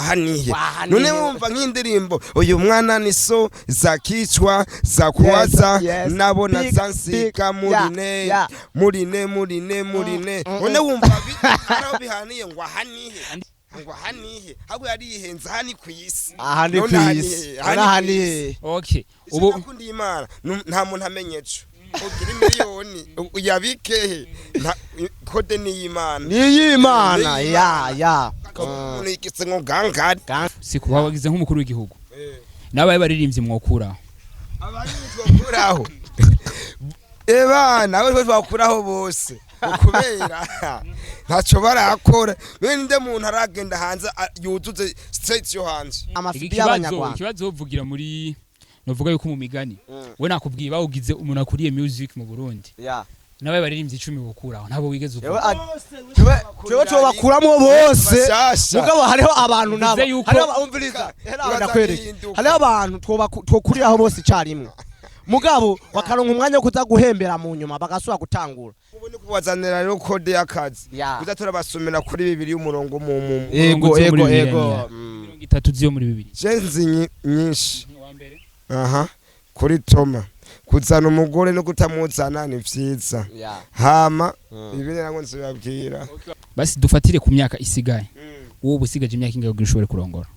Hanihe? Wahanihe. None wumva nk'indirimbo uyu mwana ni so zakicwa zakuwaza nabona Big, zansiga big, murine murine murine murine. None wumva araho bihaniye ngo ahanihe, ngo ahanihe, ahubwo yarihenze aha ni ku isi. Aha ni None ku aha isi. ni he? Aha None aha ni ni ku isi. he? Okay, ubu ubu nakundiye Imana, nta muntu amenye ejo ugira miliyoni uyabikehe. Code ni iy'Imana. Ni iy'Imana. Ni Ya. Umuntu yigitse ngo gangari. Si kuba wagize nk'umukuru w'igihugu nabaye baririmbyi mwokura? Abarinzi bakuraho, ebana abo bakuraho bose kubera ntacyo barakora. Bene nde muntu aragenda hanze yuzuze state yo hanze? Amafi Ikibazo y'Abanyarwanda. Ikibazo wovugira muri novuga yuko mu migani we nakubwiye bawugize umuntu akuriye music mu Burundi nabaye baririmbyi 10 bokuraho ntabo wigeze Jewe uvuga. Jewe tubakuramwo bose. Bashasha. Mugabo hariho abantu nabo Bivuze yuko hariho umviriza, hariho ndakwereka. Bazahinduka. Hariho abantu twokuriraho bose icyarimwe, mugabo bakaronka umwanya wo kuza guhembera mu nyuma bagasubira gutangura. Ubu ni kubazanira rero code y'akazi, kuza turabasomera kuri bibiri y'umurongo mu Ego. Umurongo Ego. uzi muri Ego. Bibiliya. 30 ziyo muri bibiri. Jenzi nyinshi aha kuri Toma, kuzana umugore no kutamuzana ni vyiza. Hama ibindi ntabwo nzibabwira. Basi dufatire ku myaka isigaye, wowe uba usigaje imyaka ingahe kugira ushobore kurongora?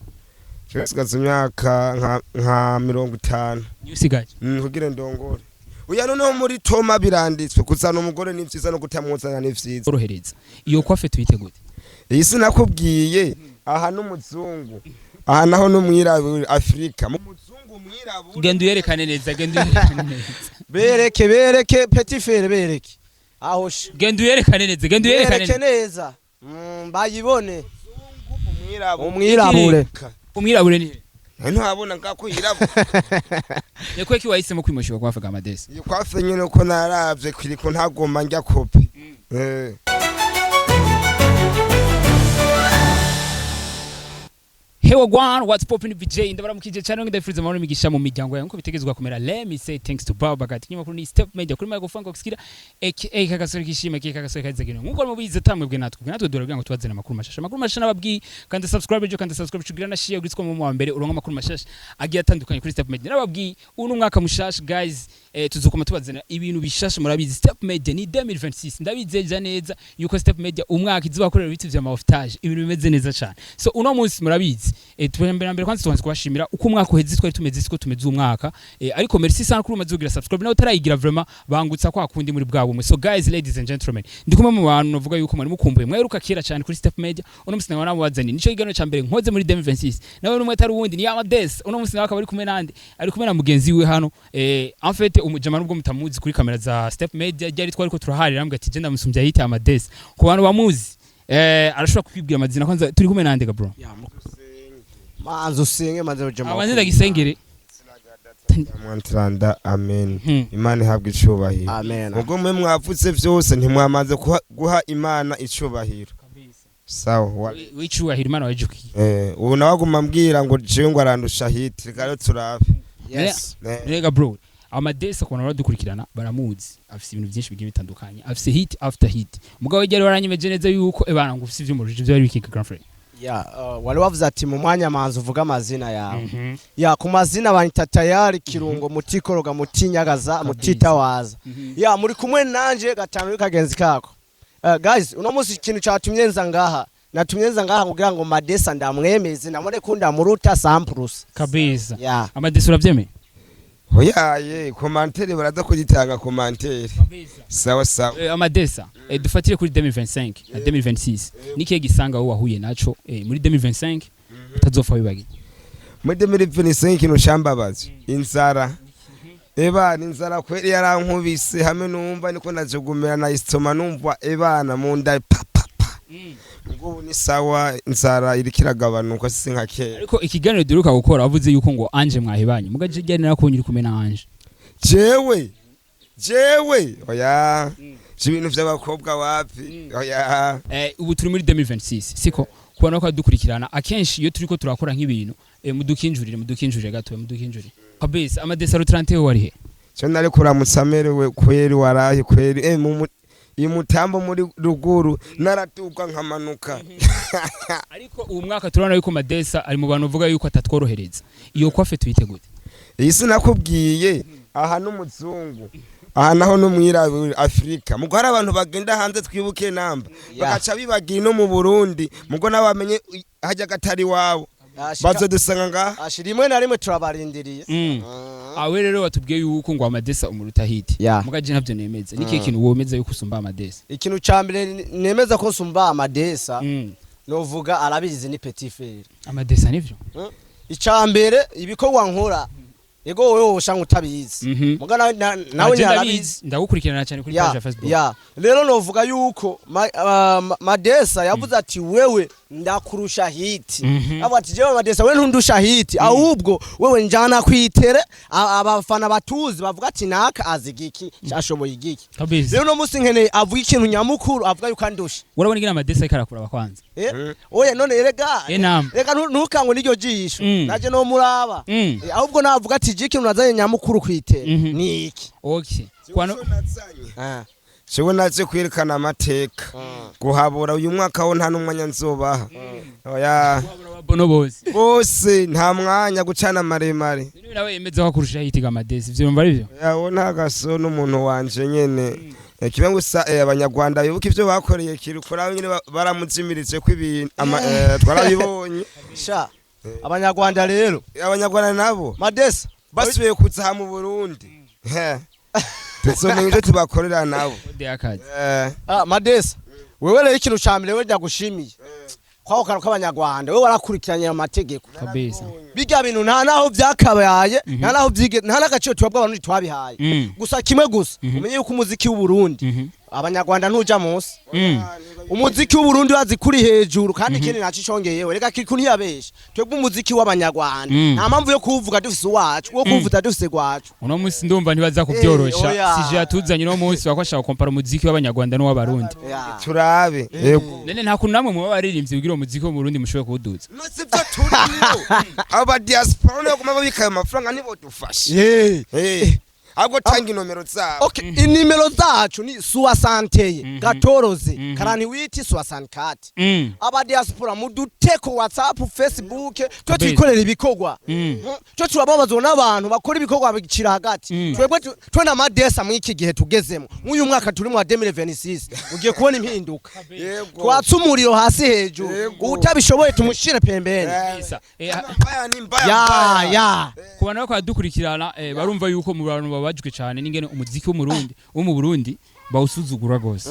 Nsigaze imyaka nka 50. Niyo usigaje? Kugira ndongore. Oya, noneho muri Toma biranditswe, kuzana umugore ni vyiza no kutamuzana ni vyiza. Korohereza iyo coiffe tuyite gute? Iyi sinakubwiye, aha n'umuzungu, aha naho n'umwirabura, Afurika muzungu, umwirabura. Genda uyerekane neza, genda uyerekane neza. Bereke, bereke, petit frère, bereke aho she. Genda uyerekane neza, genda uyerekane Bereke neza. neza. Bayibone. Umwirabura. Umwirabure. Umwirabure ni he? Ntiwabona ngako yirabura? Ni kuki wahisemo kwimoshika kwa Afrika Amadesi? Iyo coiffe nyine uko naravye kiriko ntagomba njya kopi. Hey wagwan, what's poppin', VJ ndabaramukije cyane, ndabifuriza amahoro n'imigisha mu miryango yawe nkuko bitegezwa kumera. Let me say thanks to Baba Bagati. Kinyamakuru ni Step Media, kuri microphone Coxkira aka kagasore kishima kika kagasore kazagino. Nkuko mubizi tamwe bwe natwe dore ngo tubazane amakuru mashasha. Amakuru mashasha nababwiye, kandi subscribe ejo, kandi subscribe cugira na share guritswa mu wa mbere uronka amakuru mashasha agiye atandukanye kuri Step Media. Nababwiye uno mwaka mushasha guys, tuzokoma tubazana ibintu bishasha. Murabizi Step Media ni 2026, ndabizeza neza yuko Step Media umwaka izobakorera ibiti vya maoftage, ibintu bimeze neza cyane. So uno munsi murabizi, mbere na mbere kwanza tubanze kubashimira uko umwaka uheze twari tumeze siko tumeze umwaka, ariko merci sana kuri umaze kugira subscribe nawe utarayigira, vraiment bangutsa kwa kundi muri bwa bumwe. So guys, ladies and gentlemen, ndi kumwe mu bantu novuga yuko mwari mukumbuye, mwaheruka kera cyane kuri Step Media. Uno munsi nawe namubazaniye nico kiganiro ca mbere nkoze muri 2026. Nawe numwe atari uwundi ni Amades. Uno munsi nawe akaba ari kumwe nande? Ari kumwe na mugenzi we hano. En fait umujama nubwo mutamuzi kuri kamera za Step Media, ryari twari ko turaharira ambwira ati genda musumbya yita Amades. Ku bantu bamuzi, arashobora kwibwira amazina. Kwanza turi kumwe nande ga bro? Manzi usenge, manzi ujema. Abanze ndagisengere. Mwantranda, amen. Imana ihabwa icubahiro. Amen. Ubwo mwe mwavutse vyose ntimwamaze guha Imana icubahiro, sawa Wicubahiro Imana wajukiye. Ubu nawe aguma ambwira ngo jewe ngo arandusha hit, reka rero turabe. Yes. Rega bro, Amadesi ku bantu baradukurikirana baramuzi, afise ibintu byinshi bigiye bitandukanye, afise hit after hit. Mugabo yari waranyemeje neza yuko ebana ngo ufise ivy'umuriro byo bari bikiga grand frère. Ya, wari wavuze ati mu mwanya manzi uvuga amazina yawe. Ya, ku mazina banyita Tayari Kirungo Mutikoroga Mutinyagaza Mutitawaza. Ya, muri kumwe nanje gatanu kagenzi kako. Guys, uno munsi ikintu catumye nza ngaha, natumye nza ngaha kugira ngo Madesa ndamwemeze, ndamure ko ndamuruta 100%. Kabisa. Ya. Amadesi, uravyemeye? Oyaye, commentaire baraza kugitanga, commentaire, sawa sawa. Amadesa, dufatire kuri 2025 na 2026, nikihe gisanga wowe wahuye naco muri 2025 utazopfa wibagiye? Muri 2025 ikintu cambabaza inzara. Ebana, inzara kweri yarankubise hamwe numva niko najugumira na estomac, numva ebana mu nda pa pa pa. Ubwo ubu ni sawa, inzara iriko iragabanuka, si nka kera. Ariko ikiganiro duheruka gukora wavuze yuko ngo Anje mwahebanye, mugaje ryari narakubonye uri kumwe na Anje. Jewe oya, ibintu vy'abakobwa wapi, oya. Ubu turi muri 2026, siko? Kubona ko dukurikirana akenshi iyo turiko turakora nk'ibintu, mudukinjurire, mudukinjurire gato, mudukinjurire kabisa. Amadesa, le 31 wari he? Cyo nari kuramutsa, amerewe kweri, waraye kweri. Imutambo muri ruguru naratuka nkamanuka. Ariko uwu mwaka turabona yuko Madesa ari mu bantu uvuga yuko atatworohereza. Iyo coiffe tuyite gute? Iyi sinakubwiye, aha n'umuzungu, aha naho n'umwirabura. Afurika mugo hari abantu bagenda hanze, twibuke namba bagaca bibagira no mu Burundi, mugo nabo bamenye hajya gatari wabo, bazodusanga ngaha. Ashi rimwe na rimwe turabarindiriye. Awe rero watubwiye yuko ngo Amadesa umuruta hit. Ya. Muga je ntabyo nemeza. Ni ikihe kintu womeza yuko usumba Amadesa? Ikintu ca mbere nemeza ko nsumba Amadesa, novuga arabizi, ni petit frère. Amadesa nivyo? Ica mbere, ibikorwa nkora, ego wowe woshanga utabizi, muga nawe Je nyarabizi. Ndabizi, ndagukurikirana cyane kuri page ya Facebook. Ya, rero novuga yuko Madesa yavuze ati wewe ndakurusha hit. Avuga ati jewe Madesa, wewe ntundusha hit, ahubwo wewe njana kwitere abafana batuzi bavuga ati naka azi igiki, ashoboye igiki. Rero no musi nkeneye avuga ikintu nyamukuru, avuga yuko andusha. Urabona ingene Amadesa ariko arakura kwanza? Eh? Oya, none erega Nam. reka ntukangwe n'iryo jisho, naje no muraba. Ahubwo navuga ati je ikintu nazanye nyamukuru kwitere ni iki? Okay, kwano Ah. Jewe naje kwerekana amateka, guhabura uyu mwaka wo nta n'umwanya nzobaha, oya. Bono bose. Bose nta mwanya, gucana maremare. Niwe nawe yemeza ko akurusha hit ga Amadesa, ivyo yumva ari byo? Yawo nta gaso n'umuntu wanje nyene. Kimwe gusa, abanyarwanda bibuka ivyo bakoreye kirukora nyene, baramuzimiritse ko ibintu twarabibonye. Sha, abanyarwanda rero. Abanyarwanda nabo Madesa basubiye kuza aha mu Burundi. He. Tuzomenya ivyo tubakorera nabo. Kode y'akazi. Ah, Madesa, wewe rero ikintu ca mbere we ndagushimiye kwako kantu k'abanyarwanda, wewe warakurikiranye amategeko. Kabisa. Bijya bintu nta naho vyakabaye, nta naho vyige, nta n'agaciro twebwe abantu twabihaye. Gusa kimwe gusa, umenye yuko umuziki w'Uburundi, abanyarwanda ntuja munsi. Umuziki w'Uburundi wazi kuri hejuru, kandi ikindi naco icongeyeho, reka kiriku ntiyabesha, twebwe umuziki w'abanyarwanda nta mpamvu yo kuwuvuga dufise uwacu, wo kuwuvuza dufise gwacu. Uno munsi ndumva ntibaza kubyorosha. Oya. Sije yatuzanye uno munsi wakwashaka kompara umuziki w'abanyarwanda n'uw'abarundi. Turabe, yego. None nta kuntu namwe muba baririmbyi kugira umuziki wo mu Burundi mushobore kuwuduza? No sivyo, turimo aba diaspora niyo guma babika ayo mafaranga, nibo dufashe. Ahubwo tanga inomero zabo. Okay, inimero zacu ni soixante 14 48 64. Aba diaspora muduteko WhatsApp, Facebook, twe twikorera ibikorwa. Twe turababazwa n'abantu bakora ibikorwa bicira hagati. Twebwe twe na Madesa muri iki gihe tugezemo, nk'uyu mwaka turimo wa 2026, ugiye kubona impinduka. Twatse umuriro hasi hejuru. Utabishoboye tumushire pembeni. Isa. Mbaya ni mbaya. Ya. Mbaya. Ya. Ku bantu bariko baradukurikirana, barumva yuko mu bantu babajwe cane n'ingene umuziki wo mu Burundi bawusuzugura gose.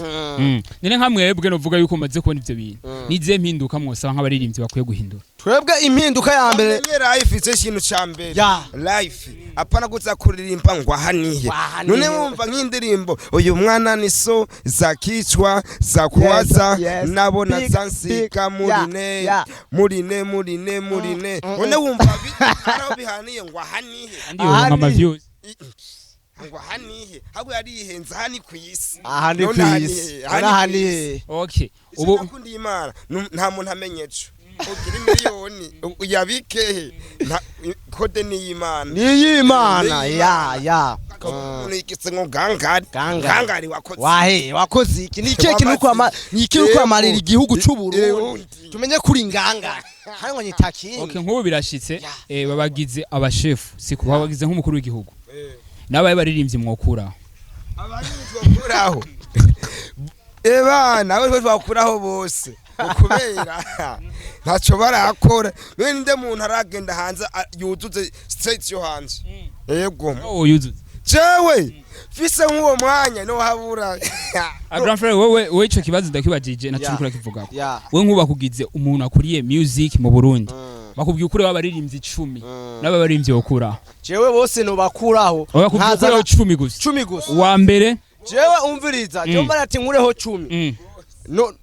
None nka mwebwe novuga yuko mumaze kubona ivyo bintu, nizihe mpinduka mwosaba nk'abaririmbyi bakwiye guhindura? Twebwe impinduka ya mbere, Bamenye life, icyo kintu ca mbere. Life, apana kuza kuririmba ngo aha nihe. Aha nihe. None wumva nk'indirimbo uyu mwana ni so zakicwa zakuwaza nabona Big, zansiga big, murine murine murine murine. None wumva araho bihaniye ngo aha nihe? Kandi yoronka Aha ama views. Ngo aha nihe, ahubwo yarihenze, aha ni kw'isi. Aha ni None aha kwisi. nihe? Aha ni Aha ni kw'isi. Okay, ubu ubu nakundiye Imana, nta muntu amenye ejo ugira miliyoni uyabikehe. Kode ni iy'Imana. Ni iy'Imana, ya ya. Umuntu yigitse ngo gangari. Gangari. Gangari wakoze. Wahe wakoze iki? Ni ikihe kintu ni iki uriko amarira igihugu c'u Burundi? Burundi. Tumenye kuri nganga hano nyitakingi. Okay, nk'ubu birashitse, babagize abashefu, siko babagize nk'umukuru w'igihugu, nabaye baririmbyi mwokuraho? Abarinzi bakuraho, eba nawe bakuraho bose, kubera ntacyo barakora. None ninde muntu aragenda hanze yuzuze state yo hanze? Yego. Wowe yuzuze? Jewe mfise nk'uwo mwanya no habura. Grand frère, wewe ico kibazo ndakibajije naco uriko urakivugako. Wewe nk'ubu bakugize umuntu akuriye music mu Burundi, bakubwiye ukuri w'abaririmbyi 10, n'aba baririmbyi wokuraho? Jewe bose nobakuraho. Bakubwiye ukuraho 10 gusa. 10 gusa. Uwa mbere? Jewe umviriza, jewe mbara ati nkureho 10, no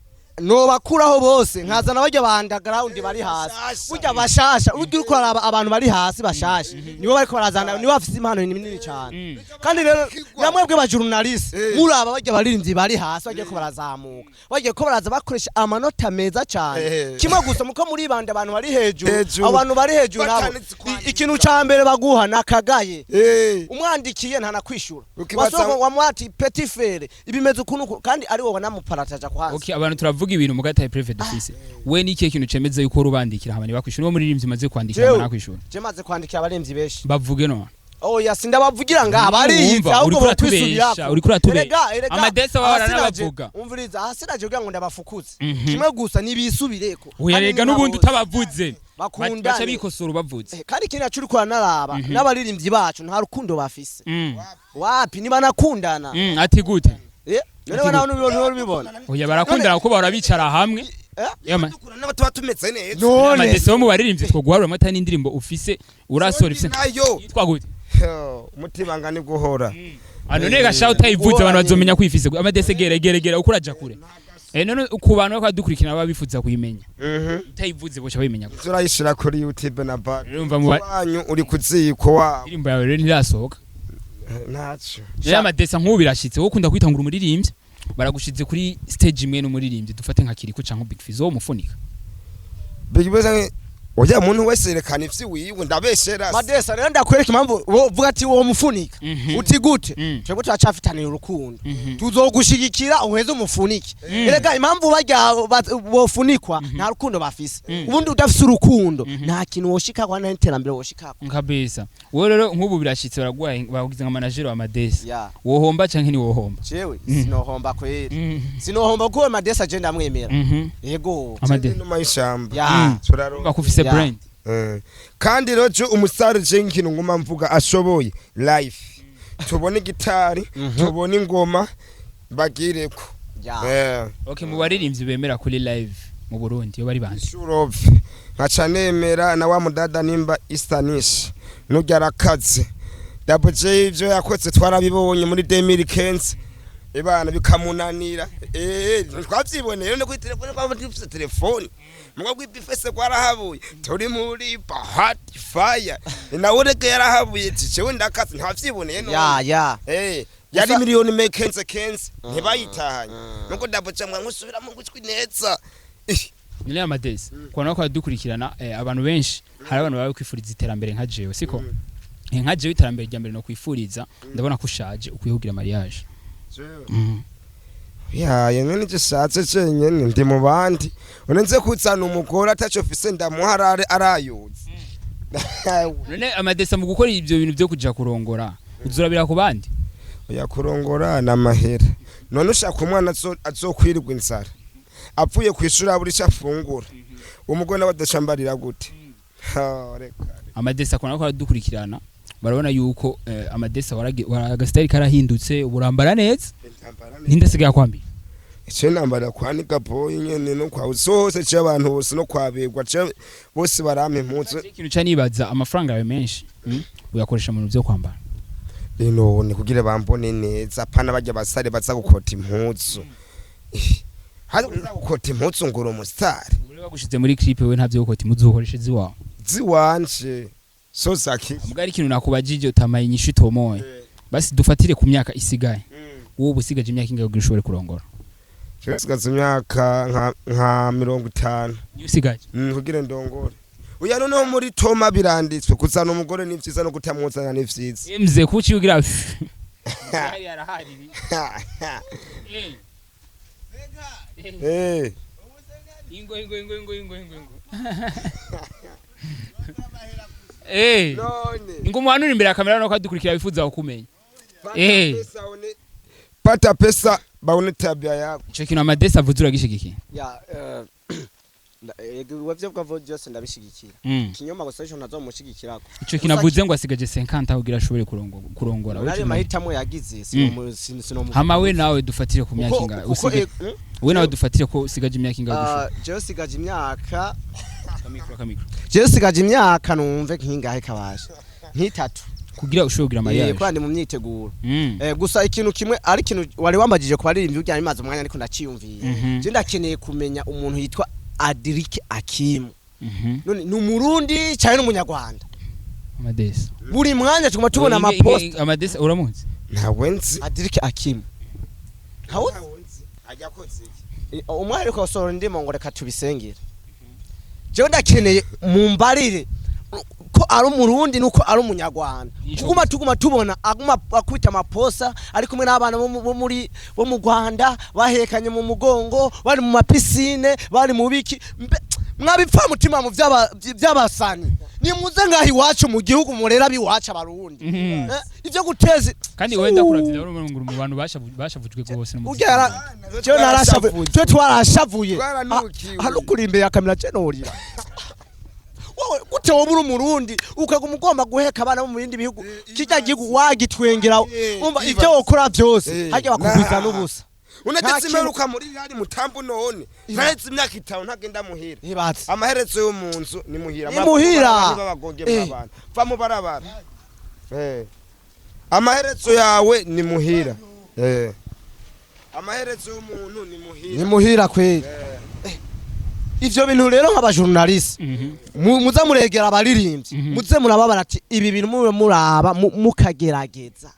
nobakuraho bose, nkazana barya ba underground bari hasi. Bashasha. Burya bashasha, urya uriko araba abantu bari hasi bashasha, nibo bariko barazana, nibo bafise impano nini cyane. Kandi rero namwebwe ba journaliste, muraba barya baririmbyi bari hasi bagiye ko barazamuka, bagiye ko baraza bakoresha amanota meza cyane. Kimwe gusa muko muribanda abantu bari hejuru. Hejuru. Abantu bari hejuru nabo Batanitse ku Ikintu ca mbere baguha nakagaye. Umwandikiye ntanakwishura. Ukibaza- Wasoko wamwati petit frère, ibimeze ukuntu uku, kandi ari wowe wanamuparataja kwanza. Okay, abantu turavuga ibintu mugataye preuve dufise. We ni ikihe kintu cemeza yuko urubandikira hama ntibakwishura? Niwo muririmbyi umaze kwandikira Jewe. hama nakwishura? Je maze kwandikira abaremvyi benshi. Bavuge none. Oya, sindabavugira ngaha, bariyizi. Wumva, Ahubwo uriko uratubesha, bokwisubirako. uriko uratubesha. Erega, erega, Amadesa bahora aha sinaje- n'abavuga. Umviriza, aha sinaje kugira ngo ndabafukuze. Kimwe gusa nibisubireko. Oya, Kandi rega niba n'ubundi bose utabavuze bakundane. Baca bikosora ubavuze. Kandi ikindi naco uriko uranaraba, n'abaririmbyi bacu nta rukundo bafise. Wapi, nibanakundana. Ati gute? None we nawe ntubibona? Oya, barakundana kuko bahora bicara hamwe. Yama- Dukura n'aba tuba tumeze neza. None Amadesa yo mu baririmbyi twoguharura amata n'indirimbo ufise urasohora ifise Nayo. yitwa gute? Umutima ni guhora. Ano nega sha utayivuze abantu bazomenya kwifise amadese. Gere gere gere, uko uraja kure. None ku bantu bariko badukurikirana baba bifuza kuyimenya, utayivuze boca bayimenya gute? Turayishira kuri YouTube na bar. Urumva mu ba- Wanyu uri kuziko wa. Indirimbo yawe rero ntirasohoka. Ntaco. Rero amadesa nk'ubu birashitse wowe ukunda kwitangura umuririmbyi, baragushize kuri stage imwe n'umuririmbyi, dufate nka Kiriko canke Big Fizzo, wo mufunika? Big Fizzo, oya, muntu wese yerekana ivyi wiwe, ndabeshera. Madesa, rero ndakwereka impamvu wo vuga ati wo mufunika. Uti gute? Twebwe turacafitaniye urukundo. Tuzogushigikira uheze umufunike. Erega impamvu barya bofunikwa, nta rukundo bafise. Ubundi udafise urukundo nta kintu woshikako, nta iterambere woshikako. Kabisa. Wowe rero nk'ubu birashitse baraguhaye, bakugize nka manager wa Madesa, Ya. wohomba canke ntiwohomba? Jewe sinohomba kweri. Sinohomba kuko Madesa je ndamwemera. Yego. Amade Inuma y'ishamba. Ya. Turaro. Urumva ko ufise Ya. brand. Kandi rero je umusare, je nkino nguma mvuga ashoboye life, tubone gitari, tubone ingoma bagireko. Ya. Okay, mu baririmbyi bemera kuri live mu Burundi yo bari bande? Ishurove nkaca nemera na wa mudada nimba Istanish nurya arakaze. Double J ivyo yakoze twarabibonye muri 2015, ibana bikamunanira. Twavyiboneye no kuri telefone, kwa dufise telefone mugo gwipifese gwarahabuye, turi muri Bahati Fire nawe rege yarahabuye ati jewe ndakaze, ntavyiboneye none. Ya ya. Yari Gusa- miliyoni mekenze kenze ntibayitahanye nuko Double J mwa nkusubiramo gutwi neza. Nile Amadesi, kubona ko dukurikirana abantu benshi, hari abantu baba kwifuriza iterambere nka jewe, siko? Nka jewe iterambere rya mbere no kwifuriza, ndabona ko ushaje, ukwiye kugira mariage. Yaye, none icyo shatse cenyene ndi mu bandi unenze kuzana umugore ataco fise ndamuharare arayuze. None Amadesa, mu gukora ibyo bintu byo kuja kurongora uzurabira ku bandi? Oya, kurongora ni amahera. None ushaka umwana azokwirirwa inzara, apfuye kw'ishuri abura ico afungura, umugore nawe adacambarira gute? Ha, reka. Amadesa, kubona ko dukurikirana barabona yuko Amadesa agasitari karahindutse, uburambara neza, ninde asigaye akwambiye? Ico nambara kwa niga boy nyene no kwa hose, ce abantu bose no kwabegwa, ce bose barampa impuzu. Ikintu ca nibaza, amafaranga yawe menshi uyakoresha mu bintu byo kwambara? None kugira bambone neza, apana barya basare baza gukota impuzu. Hari uza gukota impuzu ngo uri umusitari. Uri bagushize muri clip, we ntavyo gukota impuzu ukoresha iziwawe? Ziwanje so zaki. Mbwa ari ikintu nakubajije utamaye inyishu itomoye. Basi dufatire ku myaka isigaye, wowe uba usigaje imyaka ingahe kugira ushobore kurongora? Nsigaze imyaka nka 50. Niyo usigaje? Kugira ndongore. Uya noneho muri Toma biranditswe, kuzana umugore ni vyiza no kutamuzana ni vyiza. Mze kuki ugira arahari? Ingo ingo ingo ingo ingo ingo ingo. None Ingo umuhanura imbere ya kamera no kadukurikira bifuza kukumenya. Pata pesa pata pesa baone tabia yako. Ico kintu Amadesa avuze uragishigikiye? Ya, wevyo bwavo byose ndabishigikira. Kinyoma gusa ico ntazomushigikirako. Ico kintu avuze ngo asigaje 50 kugira ashobore kurongora. Nayo Wewe mahitamo yagize sinomu. Hama we nawe dufatire ku myaka ingahe usigaje? We nawe dufatire ko usigaje imyaka ingahe gushobora? Jewe sigaje imyaka Kamikro, kamikro. Jewe sigaje imyaka numve nkingahe kabasha, nk'itatu. Kugira ushobore kugira mariage? Kubera ndi mu myiteguro. Gusa ikintu kimwe ari ikintu wari wambajije ku baririmbyi ujyanye maze umwanya ariko ndaciyumviye. Je ndakeneye kumenya umuntu yitwa Adric Akimu. None ni umurundi cyane n'umunyarwanda? Amadesa. Buri mwanya tuguma tubona amapost. Amadesa uramuzi? Ntawe nzi. Adric Akimu ntawe? Ntawe nzi. Ajya akoze iki? Umwari ariko asohora indirimbo ngo reka tubisengere. Jewe ndakeneye mumbarire. Ko ari Umurundi nuko ari Umunyarwanda. Nico. Kuguma tuguma tubona aguma akubita amaposa ari kumwe n'abana bo bo mu Rwanda, bahekanye mu mugongo, bari mu mapisine, bari mu biki. Mwabipfa mutima mu by'abasani, nimuze ngaho iwacu mu gihugu, murera abiwacu Abarundi. Ivyo guteza Kandi wenda kuravye rero ngo mu bantu bashavujwe gose n'umuziki. Urya jewe narashavuye, twe twarashavuye. Twaranukiwe. Hano kuri imbere ya kamera je norira. Wowe gute wowe uri Umurundi ukaguma ugomba guheka abana bo mu bindi bihugu, kijya gihugu wagitwengera? Umva, ibyo wokora byose harya bakugwiza n'ubusa. Unageze Nta kintu- imperuka muri hari mutambu, none ntaretse imyaka 5 ntagenda muhira. Ibatse. Amaherezo yo mu nzu ni muhira. Ni muhira. Babagonge abantu va mu barabara. Amaherezo yawe ni muhira. Amaherezo y'umuntu ni muhira. Ni muhira kweli. Ivyo bintu rero nk'abajournaliste, muze muregera abaririmbyi, muze murababara ati ibi bintu mube muraba, mukagerageza.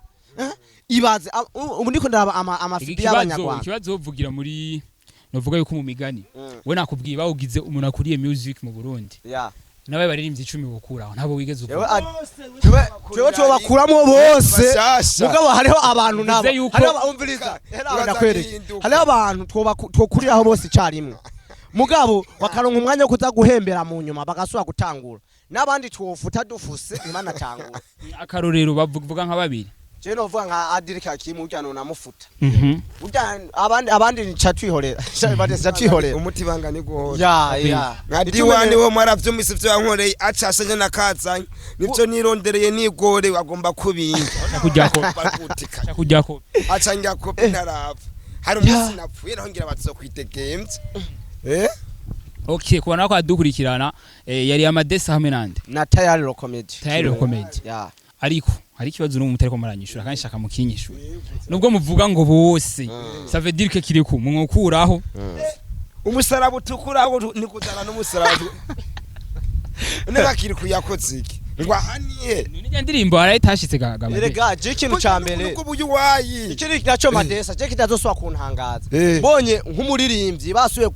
Ibaze ubu ndiko ndaraba amafibi Ikibazo y'Abanyarwanda. Ikibazo wovugira muri novuga yuko mu migani we nakubwiye bawugize umuntu akuriye music mu Burundi nawe baririmbyi 10 bukuraho ntabo wigeze uvuga. Jewe tubakuramo bose. Bashasha. Mugabo hariho abantu nabo Bivuze yuko- hariho umviriza, hera Uraza ndakwereke. bihinduka. Hariho abantu twokuriraho bose icyarimwe, mugabo bakaronka umwanya wo kuza guhembera mu nyuma bagasubira gutangura, n'abandi twofuta dufuse ntibanatangura. Akarorero bavuga nka babiri. Jewe novuga nka Adirika Kimu, urya nonamufuta. Urya abandi nca twihorera. Nca twihorera. Umuti banga ni guhora. Ya. Nka diwani wo mwaravyumvise ivyo yankoreye, acasanye nakazanye nivyo nirondereye nigore agomba kubinga. Kujyako. Bagutika. Kujyako. Aca njya kopi ntarapfa, hari umunsi napfuye naho ngira bazokwidegemvya. Okay, kubona ko adukurikirana, yari Amadesa hamwe nande? Na Tayari Comedy. Tayari Comedy. Ya. Ariko hari ikibazo n'ubu mutariko muranyishura kandi shaka mukinyishura, nubwo muvuga ngo bose, ça veut dire que kiriku mwokuraho. Umusaraba utukura aho ni kuzana n'umusaraba none bakiri kuyakoze iki ngo ahaniye? None ndirimbo arayitashitse gagama. Erega je ikintu ca mbere nubwo ubuyu wayi. Iki ni naco Madesa je kitazosubira kuntangaza. Mbonye nk'umuririmbyi basubiye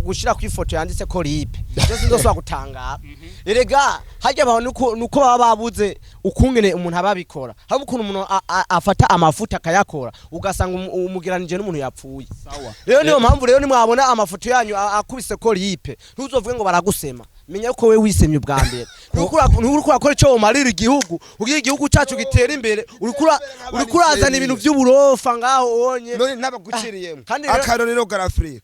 gushira ku ifoto yanditse ko RIP, je sinzosubira gutangara. Erega harya abantu nuko baba babuze ukungene umuntu aba abikora. Hari ukuntu umuntu afata amafuta akayakora, ugasanga umugeranije n'umuntu yapfuye. Sawa. Rero niyo mpamvu rero nimwabona amafoto yanyu akubise ko RIP, ntuzovuge ngo baragusema. Menya ko we wisemye ubwa mbere. Nturiko urakora ico womarira igihugu kugira igihugu cacu gitere imbere. Uriko urazana ibintu vy'uburofa ngaho onye. None ntabaguciriyemo. Kandi rero- Akarorero garafrire,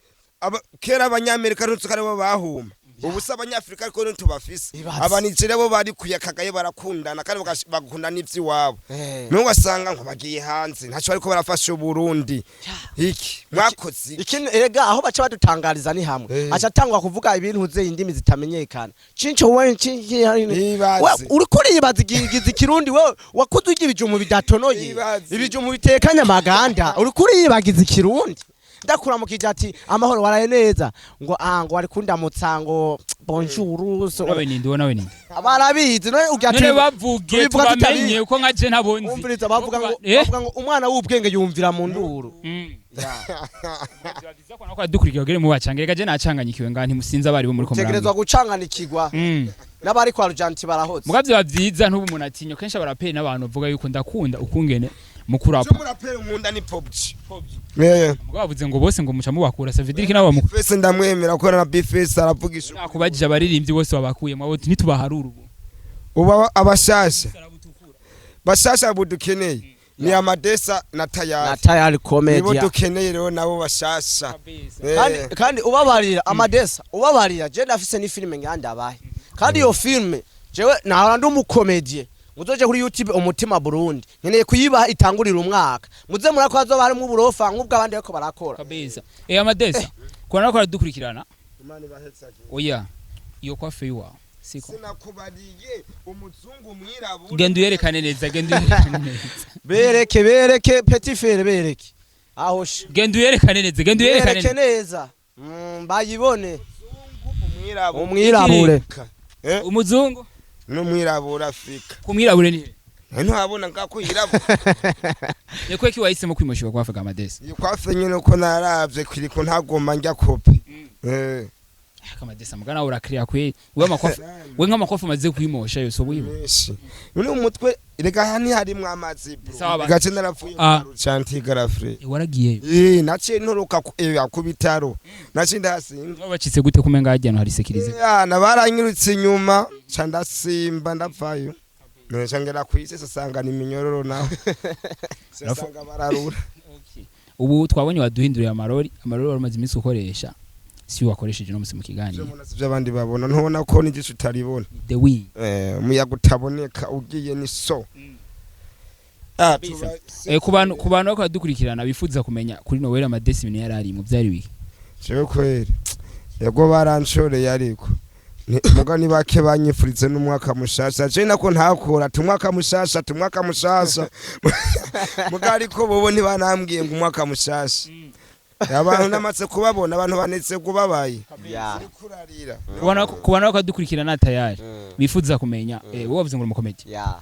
kera Abanyamerika ntutse aribo bahuma, ubu se Abanyafurika ariko ntitubafise. Ibaze. Abanigeriya bo bari kuyakagaye barakundana kandi bagakunda n'ivy'iwabo. Eh. None ugasanga ngo bagiye hanze ntacyo bariko barafasha Uburundi. Iki mwakoze iki? Ikindi erega aho baca badutangariza ni hamwe aca atangwa kuvuga ibintu ze indimi zitamenyekana, cinco we cinci. Ibaze. Uriko uribaza igize ikirundi, wewe wakuze urya ibijumbu bidatonoye, Ibaze. ibijumbu bitekanye amaganda, uriko uriyibagiza ikirundi. Ndakuramukije ati amahoro, waraye neza, ngo ah, ngo wari kundamutsa ngo bonjour so. Nawe ninde uwo? Nawe ninde? Barabizi none urya None bavuge tubivuga tubamenye uko nka je ntabonzi. Umviriza, bavuga ngo bavuga ngo umwana w'ubwenge yumvira mu nduru. Vyiza ko nako adukurikira kugira mu bacange. Reka je nacanganyikiwe ngaha, ntimusinze abari bo muri ko. Tegerezwa gucanganikirwa n'abari kwa Rujanti barahotse. Mugabo vyoba vyiza ntubu umuntu atinya kenshi abaraperi n'abantu bavuga yuko ndakunda ukungene mukurapa. Cyo muraperi nkunda ni Popji. Eh. Mugabo bavuze ngo bose ngo muca mubakura, ça veut dire que nabo Bface ndamwemera kubera na Bface aravugisha. Nakubajije abaririmbyi bose babakuyemo abo ntitubaharura ubu. Ubu abashasha bashasha budukeneye ni Amadesa na Na Tayari. Tayari Nibo Comedy. dukeneye rero nabo bashasha. Kandi ubabarira Amadesa, ubabarira je ndafise ni filime ngandabahe, kandi iyo filime jewe nahora ndi umukomedie. Muzoje kuri YouTube Umutima Burundi, nkeneye kuyibaha itangurira umwaka, muze murako hazoba harimwo uburofa nk'ubwo abandi bariko barakora. Kabisa. Amadesa kubona ko aradukurikirana. Imana ibahetse. Oya, iyo kwa feyiwa siko. Sinakubariye umuzungu mwirabura. Genda uyerekane neza, genda uyerekane neza. Bereke, bereke petit frère, bereke aho she. Genda uyerekane neza, genda uyerekane Bereke neza. neza, bayibone. Umwirabura. Umwirabure. Eh? Umuzungu. N'umwirabura Afrika. Kumwirabure ni he? Ntiwabona ngako yirabura. Ni ki wahisemo kwimoshwa kwa Afrika, Amadesa? Iyo kwafe nyine uko naravye kiriko ntagomba njya kopi. Kamadesa mugana urakiriya kweli. We amakofi, we nk'amakofi umaze kwimosha yose ubu yibo. Menshi none umutwe reka hani harimwo amazi, bro. Sawa Gace narapfuye. Ah. Cantigarafre. Waragiyeyo? Eh, naciye ntoroka ku bitaro, naciye ndahasimba. Wabacitse gute kumenga hajya hari sécurisé? Yana baranyirutse inyuma, ca ndasimba ndapfayo. Nca ngera kw'isi sasanga ni iminyororo, nawe sasanga bararura. Ubu twabonye waduhinduriye amarori. Amarori wari umaze iminsi ukoresha si wakoresheje no musi mu kiganiro. Ivyo mbona sivyo abandi babona, ntubona ko n'igice utaribona. The win. Eh, umuyaga utaboneka ugiye ni so. Ah, Ku bantu bariko baradukurikirana bifuza kumenya kuri Noel Amadesi ibintu yari ari mu byari biki? Jewe kweri, yego, baranshoreye ariko muga ni bake banyifuritse n'umwaka mushasha. Je nako ntakora tumwaka mushasha, tumwaka mushasha, muga ariko bobo ntibanambwiye ngo umwaka mushasha. Abantu namaze kubabona, abantu banetse kubabaye. Ya. Kurarira. Ku bantu bariko baradukurikirana tayari bifuza kumenya, wowe wavuze ngo uri umukomedi. Ya.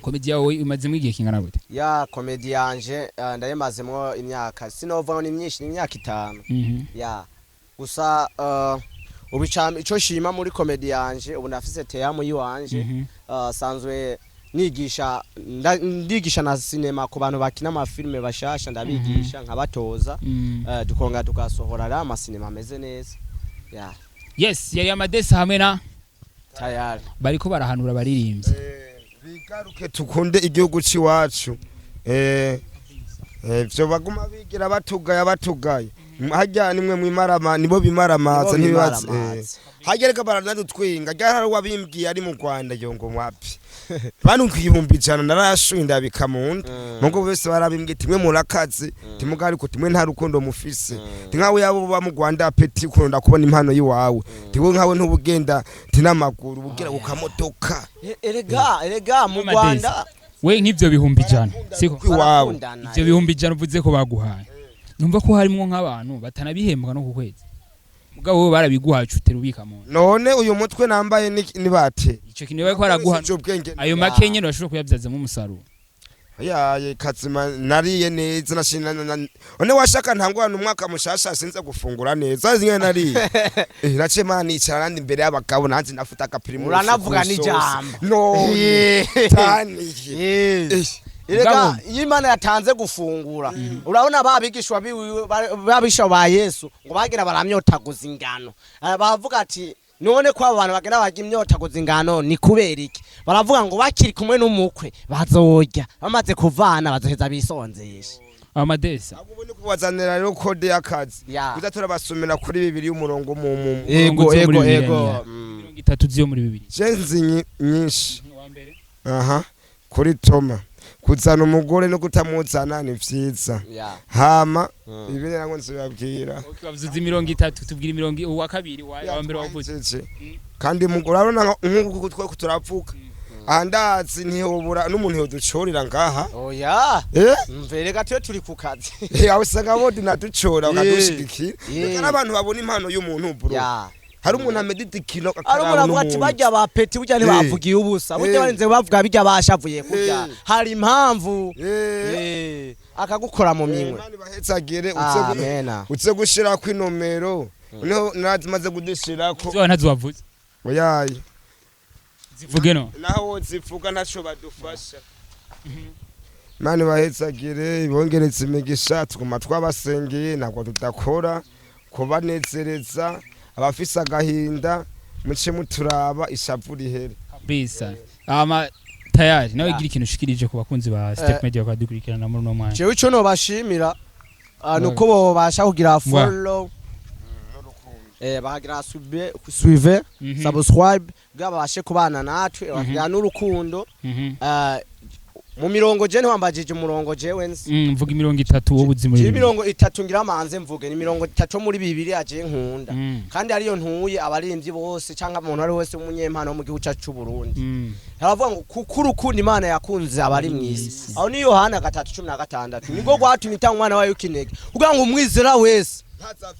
Komedi yawe imazemo igihe kingana gute? Ya, komedi yanje ndayimazemwo imyaka, sinova ngo ni myinshi, ni imyaka 5. Ya, gusa ubu ico shima muri komedi yanje, ubu ndafise teyamu yiwanje. Sanzwe nigisha, ndigisha na sinema ku bantu bakina amafilme bashasha, ndabigisha nkabatoza. Tukongera tugasohora rero amasinema ameze neza, ya. Yes, yari Amadesi hamwe na Tayari. Bariko barahanura abaririmbyi. Bigaruke tukunde igihugu c'iwacu. Ivyo baguma bigira batugaya batugaya, harya nimwe mwimarama, nibo bimaramaza. Nibo ntibibaze. bimaramaza. Harya reka baranadutwinga ryari, hari uwabimbwiye ari mu Rwanda yo ngo mwapi banunka 100,000, narayashuye ndabika mu nda. Mugo bose barabimbwiye timwe murakaze timuga, ariko timwe nta rukundo mufise, nkawe yabo ba mu Rwanda peti ukunda kubona impano yiwawe, tiwe nkawe ntubugenda tinamaguru ubugera ku kamodoka. Erega mu Amadesi. Rwanda We nk'ivyo 100,000 siko? Iwabo. Barakundana. Ivyo 100,000 uvuze ko baguhaye, numva ko harimwo nk'abantu batanabihembwa no ku kwezi, mugabo wowe barabiguhaye utera ubika mu nda. None uyu mutwe nambaye ni bate? Ico kintu bariko baraguha Uje ubwenge. ayo make nyene urashobora kuyabyazamo umusaruro. Yaye kazima, nariye neza nashina none washaka ntangwana umwaka mushasha sinza gufungura neza zimwe nariye. Naciye mana nicara nandi imbere y'abagabo nanze nafuta agapirimu. Uranavuga n'ijambo. No taniye. Erega Mugabo- iyo Imana yatanze gufungura, urabona ba bigishwa biwiwe, babisha ba Yesu ngo bagira baramyotaguza ingano. Bavuga ati none ko abo bantu bagenda barya imyotaguza ingano ni kubera iki? Baravuga ngo bakiri kumwe n'umukwe bazorya, bamaze kuvana bazoheza bisonzesha. Amadesa. Ahubwo ubu ni kubazanira rero code y'akazi. Ya. Kuza turabasomera kuri bibiri y'umurongo mu mu Ego. Umurongo Ego. muri Bibiliya. Ego. 30 zyo muri bibiri. Je nzi nyinshi. Aha kuri Toma, kuzana umugore no kutamuzana ni vyiza. Ya. Hama ibindi ntabwo nzibabwira. Bavuze 30, tubwira imirongo uwa kabiri wa mbere wavuze. Twahejeje. Kandi urabona nk'uku twe turavuga aha, ndazi ntihobura n'umuntu yoducorera ngaha. Oya. Eh. Mverega twe turi ku kazi. Aho usanga bo dunaducora bakadushigikira. Eh. Reka n'abantu babona impano y'umuntu, bro. Ya. Hari umuntu amedita ikintu Ari umuntu akaraba avuga ati n'umuntu. barya ba peti burya ntibavugiye ubusa burya, barinze bavuga bijya bashavuye kurya, hari impamvu. Akagukora mu minwe. Imana ibahetsagire uze Amena. uze gushirako inomero niho nazimaze kudushirako. Ziba ntazo wavuze. Oyaye. Zivuge no. Naho zivuga ntaco badufasha. Imana ibahetsagire, ibongeretse imigisha. Tuguma twabasengeye, ntabwo tudakora kubanezereza. Abafise agahinda muce muturaba ishavu rihere. Kabisa. Ama tayari nawe gira ikintu ushikirije ku bakunzi ba Step Media bakadukurikirana muri uno mwanya. Jewe ico nobashimira nuko bobasha kugira follow, bakagira suive, subscribe kugira babashe kubana natwe, bakagira n'urukundo. Mu mirongo je ntiwambajije umurongo jewe nzi. Mvuga 30 wowe uzi muri Jewe bibiri. 30 ngira manze mvuge ni 30 muri bibiri aje nkunda kandi ariyo ntuye abarimvyi bose cyangwa umuntu ari wese w'umunyempano wo mu gihugu cyacu c'u Burundi. Haravuga ngo kuko urukundo Imana yakunze abari mu isi, aho ni Yohana 3:16, nibwo rwatumye itanga umwana wayo w'ikinege kugira ngo umwizera wese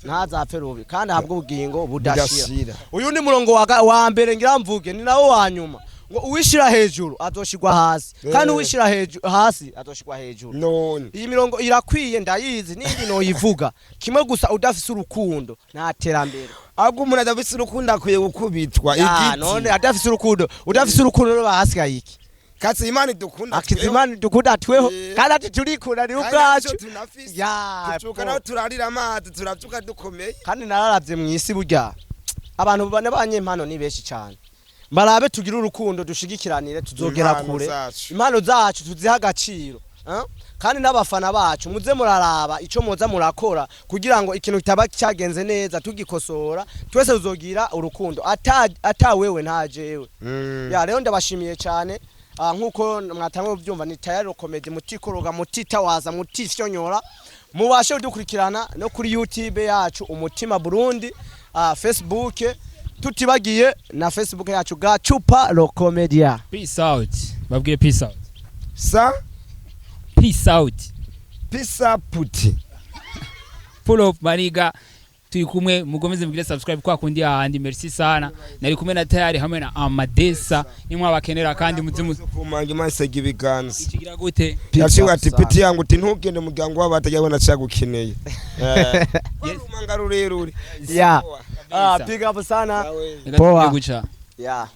ntazapfe rubi kandi ahabwe ubugingo budashira. Budashira. Uyu ni murongo wa mbere ngira mvuge, ni nawo wa nyuma, ngo uwishira hejuru azoshirwa hasi kandi uwishira hejuru hasi azoshirwa hejuru. None Iyi mirongo irakwiye, ndayizi n'indi noyivuga kimwe gusa, udafise urukundo nta terambere. Ahubwo umuntu adafise urukundo akwiye gukubitwa Ya, igiti. None adafise urukundo, udafise urukundo rero bahasigaye iki? Katsi Imana idukunda. Akizimana dukunda tweho. Kandi ati turikunda ni Kandi ubwacu. ntacyo tunafise. Ya, tucuka po. naho turarira amazi, turavyuka dukomeye. Kandi nararavye mu isi, burya abantu bane banyempano ni benshi cyane. Barabe tugire urukundo, dushigikiranire, tuzogera Impano kure. zacu. Impano zacu tuziha agaciro, eh? Kandi n'abafana bacu muze muraraba ico muza murakora kugira ngo ikintu kitaba cyagenze neza tugikosora. Twese tuzogira urukundo, ata wewe nta jewe. Ya, rero ndabashimiye cyane. Nkuko mwatanguye kubyumva, ni Tayari Comedy, mutikoroga, mutitawaza, mutifyonyora. Mubashe kudukurikirana no kuri YouTube yacu Umutima Burundi, Facebook, tutibagiye na Facebook yacu Gacupa Rocomedia. Peace out, babwire peace out. Sa. Peace out. Pisa puti. Pull up maniga, turi kumwe. Mugomeze mugire subscribe kwa kundi ahandi. Merci sana, nari kumwe na Tayari hamwe na Amadesa. Nimwe abakenera kandi muze mu Kumanga Imana isega ibiganza. Ikigira gute? Yaciwe ati piti yangu uti ntugende umuryango w'abatajya cagukeneye. Warumanga rurerure. Ya. Sawa. Big up sana. Sawa. Reka Poa. tujye guca. Ya.